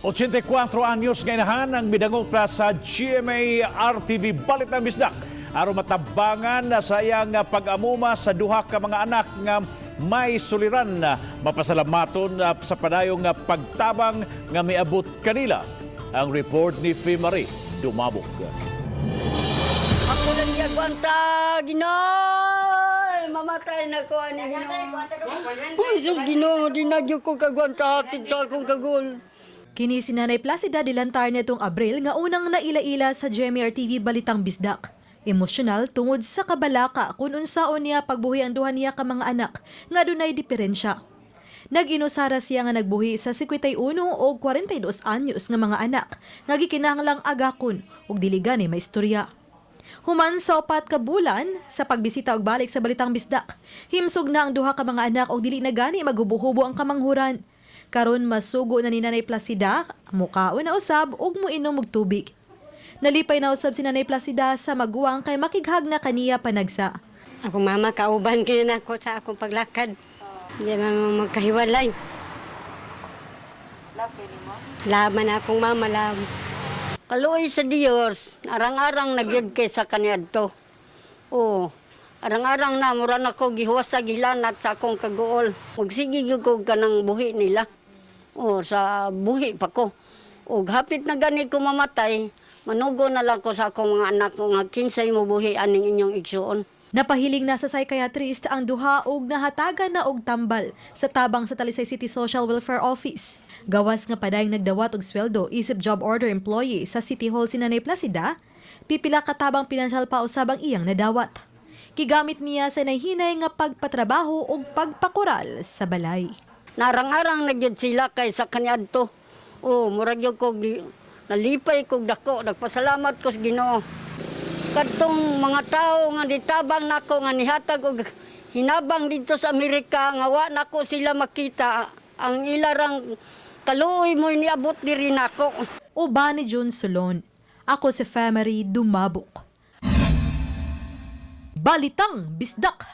84 anyos nga inahan ang midangop na sa GMA RTV Balitang Bisdak aron matabangan na sa iyang pag-amuma sa duha ka mga anak nga may suliran na mapasalamaton sa padayong nga pagtabang nga miabot kanila. Ang report ni Fe Marie Dumabok. Ako lang giagwanta, Ginoo! Mamatay na ko ani, Ginoo. Uy, sus, Ginoo, di na gyud ko kagwanta hapit sa akong kaguol. Kini si Nanay Placida Dilantar nitong Abril nga unang naila-ila sa GMA RTV Balitang Bisdak. Emosyonal tungod sa kabalaka kung unsaon niya pagbuhi ang duha niya ka mga anak nga dunay diferensya. Nag-inusara siya nga nagbuhi sa 51 o 42 anyos nga mga anak nga gikinahanglang agakon ug dili gani maistorya. Human sa 4 ka bulan sa pagbisita og balik sa Balitang Bisdak, himsog na ang duha ka mga anak og dili na gani maghubo-hubo ang kamanghuran. Karon masugo na ni Nanay Placida, mukaon na usab ug moinom og tubig. Nalipay na usab si Nanay Placida sa maguwang kay makighag na kaniya panagsa. Ako mama, kauban kayo na ako sa akong paglakad. Hindi man magkahiwalay. Laban na akong mama, love. Kaluoy sa Dios, arang-arang na gyud kay sa kaniadto. Oo. Arang-arang na mura na ko gihuwas sa gilanat sa akong kaguol. Magsige gyud ko kanang buhi nila. Oo, sa buhi pa ko. Og hapit na gani ko mamatay, manugo na lang ko sa akong mga anak ko nga kinsay mo buhi aning inyong igsuon. Napahiling na sa psychiatrist ang duha og nahatagan na og tambal sa tabang sa Talisay City Social Welfare Office. Gawas nga padayong nagdawat og sweldo isip job order employee sa City Hall si Nanay Placida, pipila ka tabang pinansyal pa usab ang iyang nadawat. Gigamit niya sa nahinay nga pagpatrabaho ug pagpakural sa balay. Narang-arang na gyud sila kay sa kaniadto. Oh, murag gyud ko nalipay kog dako, nagpasalamat ko sa Ginoo. Kadtong mga tao nga ditabang nako nga nihatag og hinabang didto sa Amerika nga wa nako sila makita, ang ilarang kaluoy mo niabot diri nako. Uban ni June Solon. Ako si Femery Dumabok. Balitang Bisdak!